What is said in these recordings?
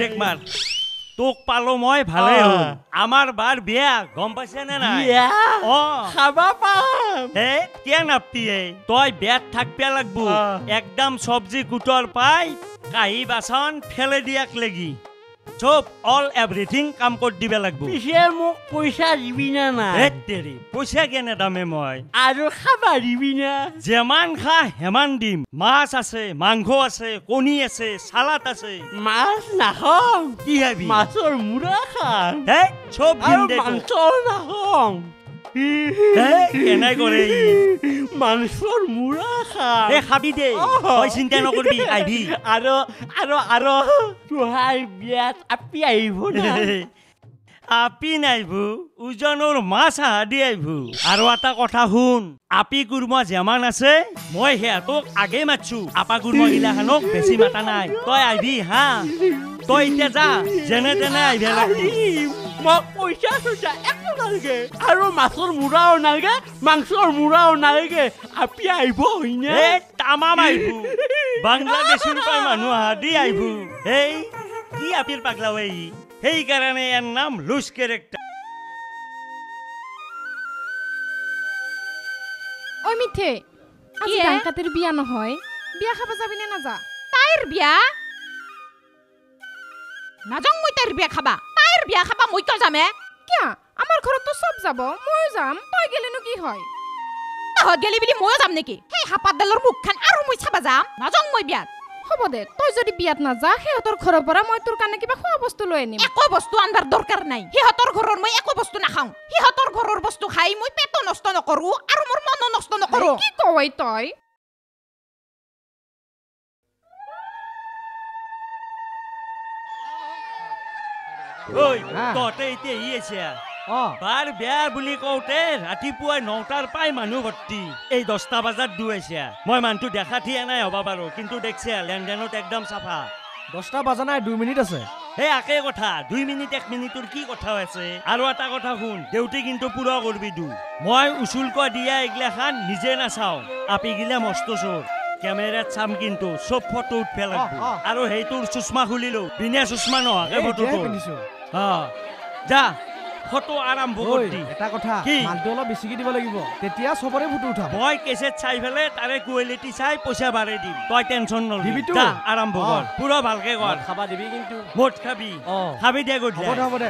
Brake মাৰ। তোক পালো মই, ভালে হ'ল। আমাৰ বাৰ বিয়া, গম পাইছে নে নাই? অ, খাবা পাম। হে, কিয় নাপতিয়ে? তই বিয়াত থাকবে লাগব। একদম চব্জি কুটৰ পাই কাঁহী বাচন ফেলে দিয়াক লাগি চব অল এভৰিথিং কাম কৰি দিব লাগব। পিছে মোক পইচা দিবি না নাই? হেত তেৰি, পইচা কেনে দামে মই? আৰু খাবা দিবি না? যেমান খা হেমান দিম। মাছ আছে, মাংস আছে, কণী আছে, চালাড আছে। মাছ নাখাওঁ। কি খাবি? মাছৰ মূৰা খাম। হে, চব দিম আৰু দে তোক। মাংসও নাখাওঁ। হে, কেনে কৰে ই? মাংসৰ মূৰা খাম। এ খাবি দে, তই চিন্তা নকৰবি, আহিবি। আৰু আৰু আৰু তোহাৰ বিয়াত আপি আহিব না? আপি নাইভু, ওজনৰ মাছ আহা দি আহিব। আৰু এটা কথা শুন, আপি কুৰ্মা যিমান আছে মই সিহঁতক আগে মাতছো। আপা কুৰ্মা গিলাখানক বেছি মাতা নাই। তই আহিবি হা, তই এতিয়া যা, যেনে তেনে আহিব লাগব। আহিম। মোক পইচা চইচা একো নালাগে, আৰু মাছৰ মূৰাও নালাগে, মাংসৰ মূৰাও নালাগে। আপি আহিব হয়নে? এ তামাম আহিব, বাংলাদেশৰ পৰা মানুহ আহা দি আহিব। এই কি আপিৰ পাগলা ঐ, সেইকাৰণে ইয়াৰ নাম লুজ কেৰেক্টাৰ। ঐ মিঠে, আজি কি হে? ডাংকাতিৰ বিয়া নহয়, বিয়া খাব যাবি নে নাযা? তাইৰ বিয়া নাযাওঁ মই। তাইৰ বিয়া খাবা, তাইৰ বিয়া খাবা মই কিয় যাম হে? কিয়া, আমাৰ ঘৰততো চব যাব, ময়ো যাম। তই গেলেনো কি হয়? তহঁত গেলি বুলি ময়ো যাম নেকি? সেই হাপাতডালৰ মুখখন আৰু মই চাবা যাম? নাযাওঁ মই বিয়াত। হ'ব দে, তই যদি বিয়াত নাযা সিহঁতৰ ঘৰৰ পৰা মই তোৰ কাৰণে কিবা খোৱা বস্তু লৈ আনিম। একো বস্তু আনবাৰ দৰকাৰ নাই। সিহঁতৰ ঘৰৰ মই একো বস্তু নাখাওঁ। সিহঁতৰ ঘৰৰ বস্তু খাই মই পেটো নষ্ট নকৰো আৰু মোৰ মনো নষ্ট নকৰো। কি কৱ তই? ঐ, তহঁতে এতিয়া আহি আছে। বাৰ বেয়া বুলি কওঁতে ৰাতিপুৱাই 9টাৰ পাই মানুহ ভৰ্তি, এই 10টা বজাত দুৱাইছে। মই মানুহটো দেখা থিয়া নাই হ'ব পাৰো, কিন্তু দেখছে লেনদেনত একদম চাফা। 10টা বাজা নাই, 2 মিনিট আছে। সেই একে কথা, 2 মিনিট 1 মিনিটৰ কি কথা আছে? আৰু এটা কথা শুন, দেউতি কিন্তু পুৰা কৰবি দু। মই উচুলক দিয়া এইগিলাখান নিজে নাচাওঁ, আপি গিলা মস্ত চোৰ। কেমেৰাত চাম কিন্তু চব ফটো উঠবে লাগব। আৰু সেইটোৰ চুচমা খুলিলো, বিনা চুচমা নোহোৱাকে ফটো তোল। যা, ফটো আৰম্ভ কৰি দি। এটা কথা, মালটো অলপ বেছিকে দিব লাগিব, তেতিয়া চবৰে ফটো উঠাম। মই কেছেট চাই পেলাই তাৰে কোৱালিটি চাই পইচা বাঢ়াই দিম, তই টেনচন নলবি। যা আৰম্ভ কৰ, পুৰা ভালকে কৰ। খাবা দিবি কিন্তু। মদ খাবি, খাবি দে গধূলি। হ'ব দে।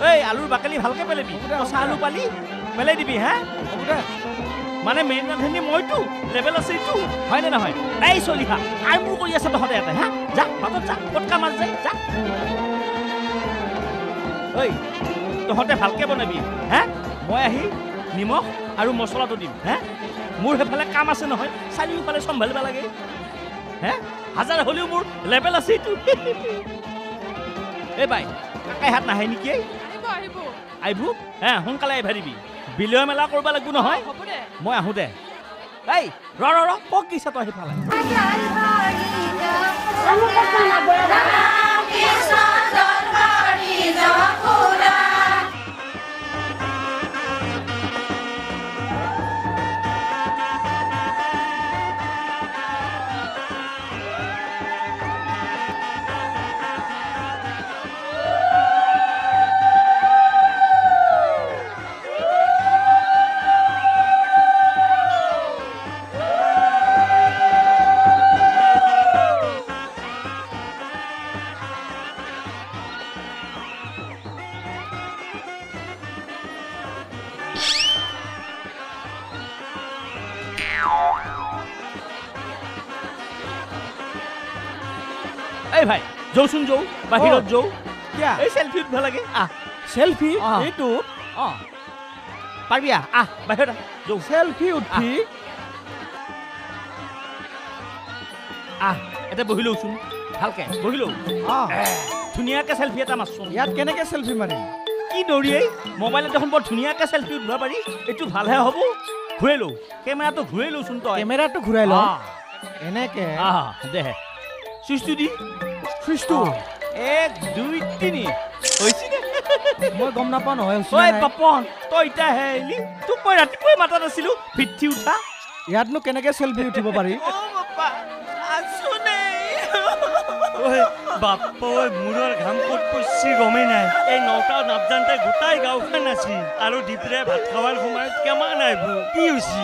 এই আলুৰ বাকলি ভালকে পেলাবি, কচা আলু পালি পেলাই দিবি। হা, মানে মেইন ৰান্ধনী মইতো, লেভেল আছে এইটো, হয়নে নহয়? এই চলিহা, আই মোৰ কৰি আছে তহঁতে ইয়াতে। হা, যা বাটত যা, পটকা মাছ যায় যা। ঐ তহঁতে ভালকে বনাবি হা, মই আহি নিমখ আৰু মছলাটো দিম। হা, মোৰ সেইফালে কাম আছে নহয়, চাৰিওফালে চম্ভালিব লাগে। হে, হাজাৰ হ'লেও মোৰ লেভেল আছে এইটো। এই বাই, কাকাই হাত নাহে নেকি? আহিব হে, সোনকালে আহিব দিবি। বিলয় মেলা কৰিব লাগিব নহয়। মই আহোঁ দে। এই ৰ ৰ ৰ, কওক গিছা তই সেইফালে। এই ভাই যৌচোন যৌ বাহিৰত যৌ এই চেলফি উঠব লাগে আহ চেলফি এইটো অঁ পাৰিবি আহ আহ বাহিৰত যৌ চেলফি উঠি আহ এটা বহি লওঁচোন ভালকে বহি লওঁ ধুনীয়াকে চেলফি এটা মাৰচোন ইয়াত কেনেকে চেলফি মাৰিম কি দৌৰিয়েই মোবাইলত দেখোন বৰ ধুনীয়াকে চেলফি উঠব পাৰি এইটো ভালহে হ'ব ঘূৰাই লওঁ কেমেৰাটো ঘূৰাই লওঁচোন তই কেমেৰাটো ঘূৰাই লওঁ এনেকে দে চুইচটো দি চুইচটো 1 2 3 হৈছে নে মই গম নাপাওঁ নহয় ঐ পাপন তই এতিয়া হে আহিলি তোক মই ৰাতিপুৱাই মাতা নাছিলো ভিত্তি উঠা ইয়াতনো কেনেকে চেলফি উঠিব পাৰি অ বাপা আছো নে ঐ বাপ্পা ঐ মূৰৰ ঘাম ক'ত পৰিছে গমেই নাই এই নটা নাপজানতে গোটাই গাঁওখন আছিল আৰু দীপৰে ভাত খাৱাৰ সময়ত কেমান আহিব কি হৈছে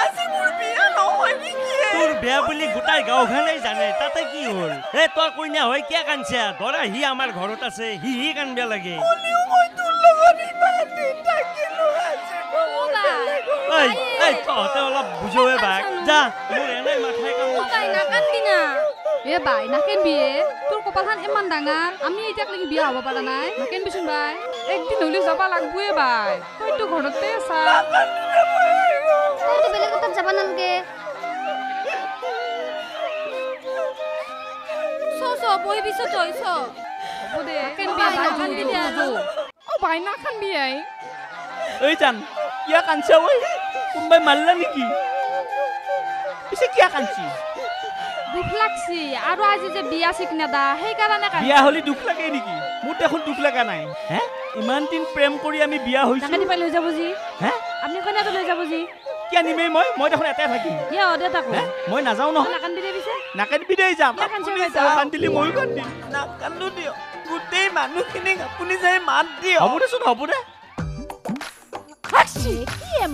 আজি মোৰ বিয়া নহয় নেকি তোৰ বেয়া বুলি গোটাই গাঁওখনেই জানে তাতে কি হ'ল এ তই কইনা হয় কিয় কান্দছা ধৰা সি আমাৰ ঘৰত আছে সি সি কান্দবা লাগে তহঁতে অলপ বুজোৱে বাক যা মোৰ এনেই মাথাই কাম নাকান্দি না এ বাই নাকেনবি তোৰ কপালখন ইমান ডাঙৰ আমি এতিয়ালৈকে বিয়া হ'ব পৰা নাই নাকেনবিচোন বাই একদিন হ'লেও যাব লাগবয়ে বাই তইতো ঘৰতে আছা তইতো বেলেগৰ তাত যাব নালাগে বহিবি তই চ হ'ব দে নাকান্দিবি অ বাই নাকান্দিবি I ঐ জান কিয় কান্দছা ঐ কোনোবাই মাৰিলা নেকি পিছে কিয় কান্দছি দুখ লাগছি আৰু আজি যে বিয়া চিকনা দা সেইকাৰণে বিয়া হ'লে দুখ লাগে নেকি মোৰ দেখোন দুখ লগা নাই হে ইমান দিন প্ৰেম কৰি আমি বিয়া হৈছো নাকান্দি পাই লৈ যাব যি হে আপুনি কইনাটো লৈ যাব যি কিয় নিমেই মই মই দেখোন এটাই থাকিম ইয়া অদে তাকো মই নাযাওঁ নহয় নাকান্দি দে পিছে নাকান্দিবি দেই যাম কান্দিলি ময়ো কান্দিম নাকান্দো দিয়ক গোটেই মানুহখিনিক আপুনি যাই মাত দিয়ক হ'ব দেচোন হ'ব দে কি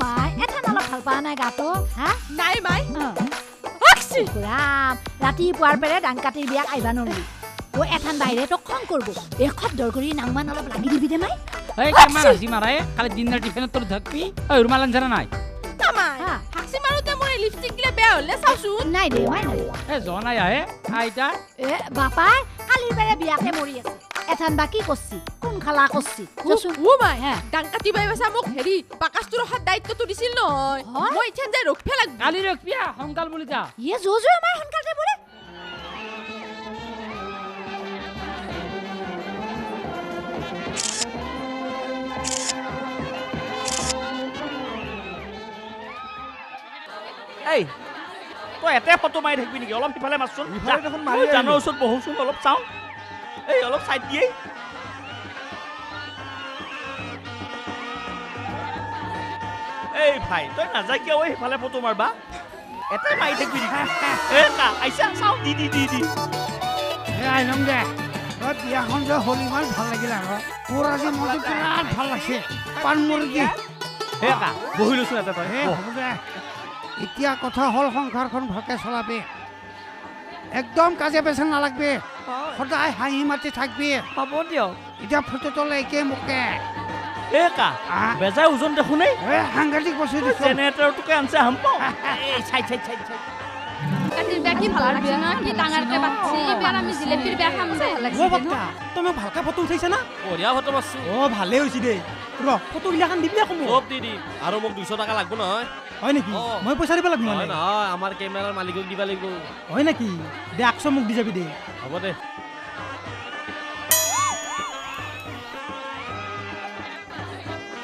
মাই এথান অলপ ভাল পোৱা নাই গাটো হা নাই মাই ৰাম ৰাতিপুৱাৰ পৰাই ডাং কাটিৰ বিয়াক আহিবা নোৱাৰিবি অ এথান বাহিৰে তোক খং কৰিব এই খদ্দৰ কৰি নাংমান অলপ লাগি দিবি দে মাই এই কেমান হাসি মাৰে খালি দিনৰ টিফিনত তোৰ থাকবি ঐ ৰুমাল আনছা নাই হাসি মাৰোতে মোৰ লিপষ্টিক গিলা বেয়া হ'লে চাওচোন নাই দে মাই নাই এ যোৱা নাই আহে আইতা এ বাপাই কালিৰ পৰাই বিয়াকে মৰি আছে এথান বা কি কৰছি কোন খালা কৰছি ও মাই ডাং কাটি বাই বাছা মোক হেৰি বাকাচটো ৰখাৰ দায়িত্বটো দিছিল নহয় মই ইথান যাই ৰখবে লাগব কালি ৰখবি সোনকাল বুলি যা ইয়ে যো যো মাই সোনকালতে বোলে এই তই এটাই ফটো মাৰি থাকিবি নেকি অলপ সিফালে মাৰচোন জানৰ ওচৰত বহোচোন অলপ চাওঁ এই অলপ চাইড দিয়ে এই ভাই তই নাযা কিয় ঐ সিফালে ফটো মাৰবা এটাই মাৰি থাকিবি নেকি এ কা আইছা চাওঁ দি দি দি দি এই আইনম দে তই বিয়াখন যে হ'ল ইমান ভাল লাগিল আৰু মোৰ আজি মনটো বিৰাট ভাল লাগছে পাণ মুৰ্গী হে কা বহি লৈছোন এটা তই হ'ব দে এতিয়া কথা হ'ল সংসাৰখন ভালকে চলাবি একদম কাজিয়া পেচাল নালাগবি সদায় হাঁহি মাতি থাকবি হ'ব দিয়ক এতিয়া ফটোটো লাইকে মোকে এ কা বেজাই ওজন দেখোন এই সাংঘাতিক বস্তু জেনেৰেটৰটোকে আনছে হাম পাওঁ এই চাই চাই চাই চাই কাটিৰ বিয়া কি ভাল লাগছে না কি ডাঙৰকে পাতছি এইবাৰ আমি জিলেপিৰ বিয়া খাম দে ভাল লাগছে অ বাপ্পা তুমি মোক ভালকে ফটো উঠাইছা না বঢ়িয়া ফটো মাৰছো অ ভালে হৈছে দে ৰ ফটো গিলাখান দিবি আকৌ মোক চব দি দিম আৰু মোক 200 টকা লাগব নহয় হয় নেকি মই পইচা দিব লাগিব মানে নহয় আমাৰ কেমেৰাৰ মালিকক দিব লাগিব হয় নেকি দে আকছ মোক দি যাবি দে হ'ব দে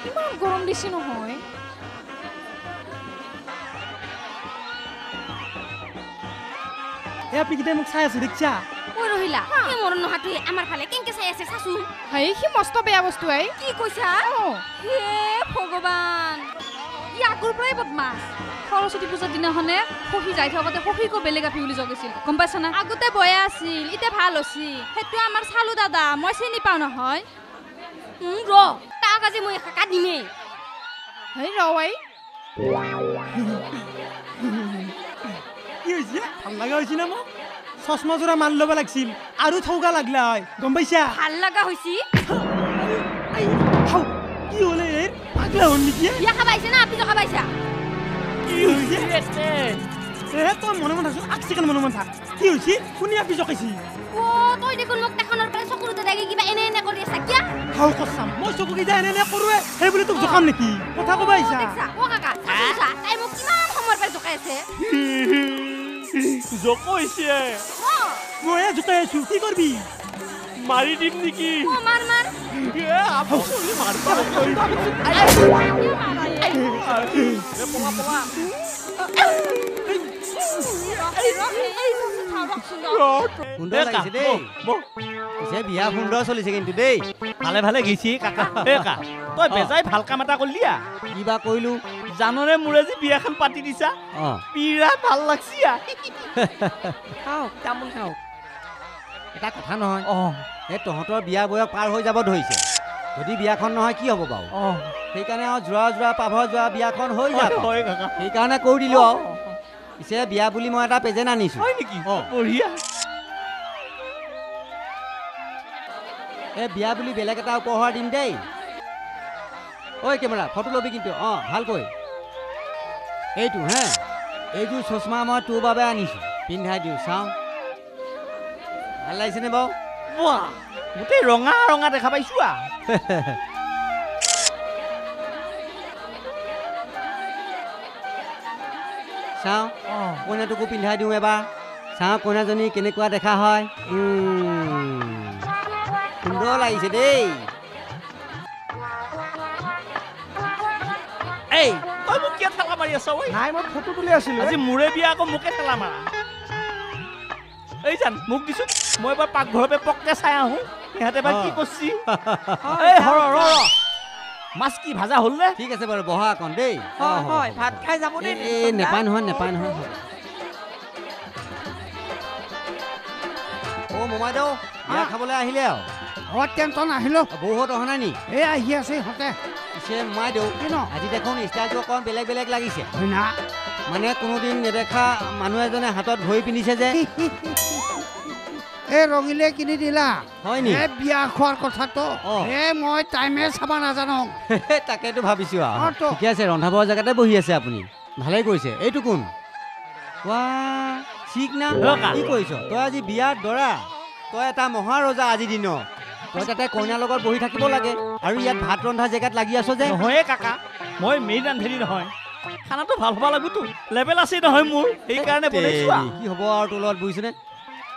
ইমান গৰম দিছে নহয় এ আপি কেইটাই মোক চাই আছে দেখছা ঐ ৰহিলা এই মৰণ নোহোৱাটোৱে আমাৰ ফালে কেনেকে চাই আছে চাচোন হেই সি মস্ত বেয়া বস্তু এই কি কৈছা হে ভগৱান ই আগৰ পৰাই বদমাছ সৰস্বতী পূজাৰ দিনাখনে সখী যাই থাকোঁতে সখীকো বেলেগ আপি বুলি জগাইছিল গম পাইছা না আগতে বয়া আছিল এতিয়া ভাল হৈছে সেইটো আমাৰ চালো দাদা মই চিনি পাওঁ নহয় ৰ তাক আজি মই কাকা দিমেই হেই ৰ কি হৈছে ভাল লগা হৈছে না মোক চশমা জোৰা মাৰি ল'ব লাগছিল আৰু থৌকা লাগলা হয় গম পাইছা ভাল লগা হৈছে কি হ'লে পাগলা হ'ল নেকি বিয়া খাব আহিছে না আপি খাব আহিছা এ তই মনে মনে থাকচোন, এক ছেকেণ্ড মনে মনে থাক। কি হৈছে? কোনে আপি জকাইছি? অ তই দেখোন মোক তেখনৰ পৰা চকুৰ দুটা দাগি কিবা এনে এনে কৰি আছা কিয়া? হাও কচাম, মই চকুকেইটা এনে এনে কৰোৱে সেই বুলি তোক জোকাম নেকি? কথা ক'ব আহিছা? অ কাকা চাচোন, তাই মোক কিমান সময়ৰ পৰা জোকাই আছে। জকৈছে? ময়ে জোকাই আছো, কি কৰবি? মাৰি দিম নেকি? অ মাৰ মাৰ। এ আপুনি মাৰবা। পলা পলা। সুন্দৰ লাগিছে দেই। পিছে বিয়া সুন্দৰ চলিছে কিন্তু দেই। ভালে ভালে গৈছি কাকা। এ কা, তই বেজাই ভাল কাম এটা কৰিলি। কিবা কৰিলো? জাননে মোৰে যে বিয়াখন পাতি দিছা, বিৰাট ভাল লাগছি। খাওক তামোল খাওক। এটা কথা নহয়, এই তহঁতৰ বিয়া বয়স পাৰ হৈ যাব ধৰিছে। যদি বিয়াখন নহয় কি হ'ব বাৰু? সেইকাৰণে আৰু যোৰা যোৰা পাভ যোৱা বিয়াখন হৈ যাব, সেইকাৰণে কৈ দিলো আৰু। পিছে বিয়া বুলি মই এটা প্ৰেজেণ্ট আনিছো। হয় নেকি? বঢ়িয়া। এই বিয়া বুলি বেলেগ এটা উপহাৰ দিম দেই। ঐ কেমেৰা, ফটো ল'বি কিন্তু। অঁ ভালকৈ। এইটো হে, এইযোৰ চশমা মই তোৰ বাবে আনিছোঁ, পিন্ধাই দিওঁ, চাওঁ ভাল লাগিছেনে বাৰু? বাহ, গোটেই ৰঙা ৰঙা দেখা পাইছোঁ। চাওঁ কইনাটোকো পিন্ধাই দিওঁ এবাৰ, চাওঁ কইনাজনী কেনেকুৱা দেখা হয়। সুন্দৰ লাগিছে দেই। এই তই মোক কিয় ঠেলা মাৰি আছ? ঐ নাই, মই ফটো তুলি আছিলো। আজি মোৰে বিয়া, আকৌ মোকে ঠেলা মাৰা। এই জান মোক দিছোন, মই এবাৰ পাকঘৰৰ পৰা পককে চাই আহোঁ সিহঁতে এবাৰ কি কৰছি। এই ৰ ৰ, মাছ কি ভাজা হ'ল নে? ঠিক আছে বাৰু, বহা অকণ দেই। হয়, ভাত খাই যাব দেই। এই নেপায় নহয়, নেপায় নহয়। অ মোমাইদেউ, বিয়া খাবলৈ আহিলে আৰু? অ টেনচন আহিলো। বৌহঁত অহা নাই নি? এই আহি আছে ইহঁতে। পিছে মোমাইদেউ, আজি দেখোন ষ্টাইলটো অকণ বেলেগ বেলেগ লাগিছে। হয় না? মানে কোনোদিন নেদেখা মানুহ এজনে হাতত ঘড়ী পিন্ধিছে যে। এই ৰঙিলে কিনি দিলা? হয় নি? এই বিয়া খোৱাৰ কথাটো এই মই টাইমে চাব নাজানো। তাকেতো ভাবিছোঁ আৰু। ঠিকে আছে, ৰন্ধা বঢ়া জেগাতে বহি আছে আপুনি, ভালেই কৰিছে। এইটো কোন? ৱা ঠিক না, কি কৰিছ তই? আজি বিয়াৰ দৰা, তই এটা মহাৰজা আজিৰ দিনত। তই তাতে কইনাৰ লগত বহি থাকিব লাগে আৰু ইয়াত ভাত ৰন্ধা জেগাত লাগি আছ যে। নহয় কাকা, মই মেইন ৰান্ধনী নহয়, খানাটো ভাল হ'ব লাগিবতো, লেভেল আছে নহয় মোৰ, সেইকাৰণে বনাইছোঁ। কি হ'ব আৰু তোৰ লগত, বুজিছনে?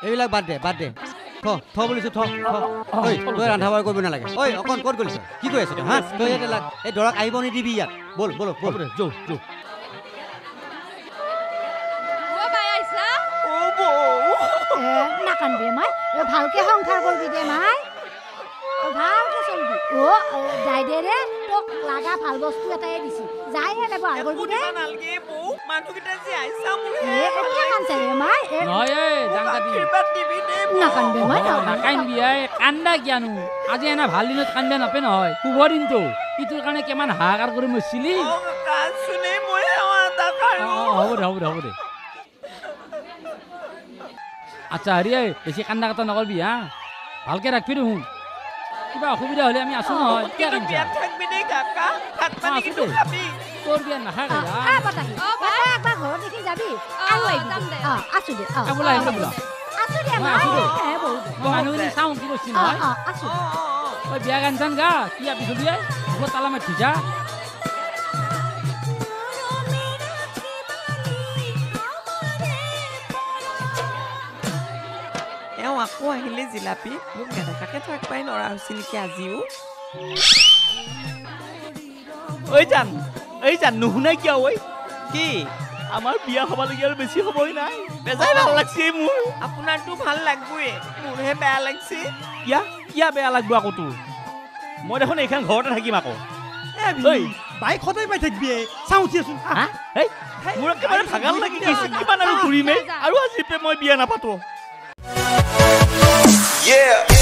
এইবিলাক বাদ দে, বাদ দে, থ থ বুলিছোঁ, থ থ। ঐ তই ৰন্ধা বঢ়া কৰিব নালাগে। ঐ অকণ ক'ত গ'লিছ? কি কৰি আছ তই? হা, তই ইয়াতে লাগ, এই দৰাক আহিব নিদিবি ইয়াত। ব'ল ব'ল ব'ল, যৌ যৌ। নাকান্দিবি মাই, ভালকে সংসাৰ কৰিবি দে মাই, ভালকে চলবি। অ যাই দে ৰে, তোক লাগা ভাল বস্তু এটাই দিছি, যাই হে ব্যৱহাৰ কৰিবি দে। কান্দা কিয়ানো? আজি এনে ভাল দিনত কান্দা নাপে নহয়, শুভ দিনটো ইটোৰ কাৰণে কিমান হাহাকাৰ কৰি মৰছিলি। হ'ব দে, হ'ব দে, হ'ব দে। আচ্ছা হেৰি, বেছি কান্দা কটা নকৰবি হা, ভালকে ৰাখবি দেখোন। কিবা অসুবিধা হ'লে আমি আছো নহয়। তোৰ বিয়া নাখায়। মানুহখিনি চাওঁ কি কৰিছি নহয়। তই বিয়া গান চান গা, কি আপি চলি তালা মাৰি থৈছা। এওঁ আকৌ আহিলে জিলাপি, মোক নেদেখাকে থাকবাই নৰা হৈছে নেকি আজিও? ঐ জান, এই জান নুশুনাই কিয়? ঐ কি আমাৰ বিয়া হ'বলগীয়া আৰু বেছি সময় নাই। বেজাই ভাল লাগছে মোৰ। আপোনাৰতো ভাল লাগবই, মোৰহে বেয়া লাগছে। কিয়া কিয়া বেয়া লাগব আকৌ তোৰ? মই দেখোন এইখন ঘৰতে থাকিম আকৌ। বাইক সদায় পাই থাকিবি, চাওঁ উঠিয়াচোন। মোৰ একেবাৰে ভাগাল লাগি গৈছে, কিমান আৰু ঘূৰিমে আৰু। আজিৰ পৰা মই বিয়া নাপাতো। Yeah.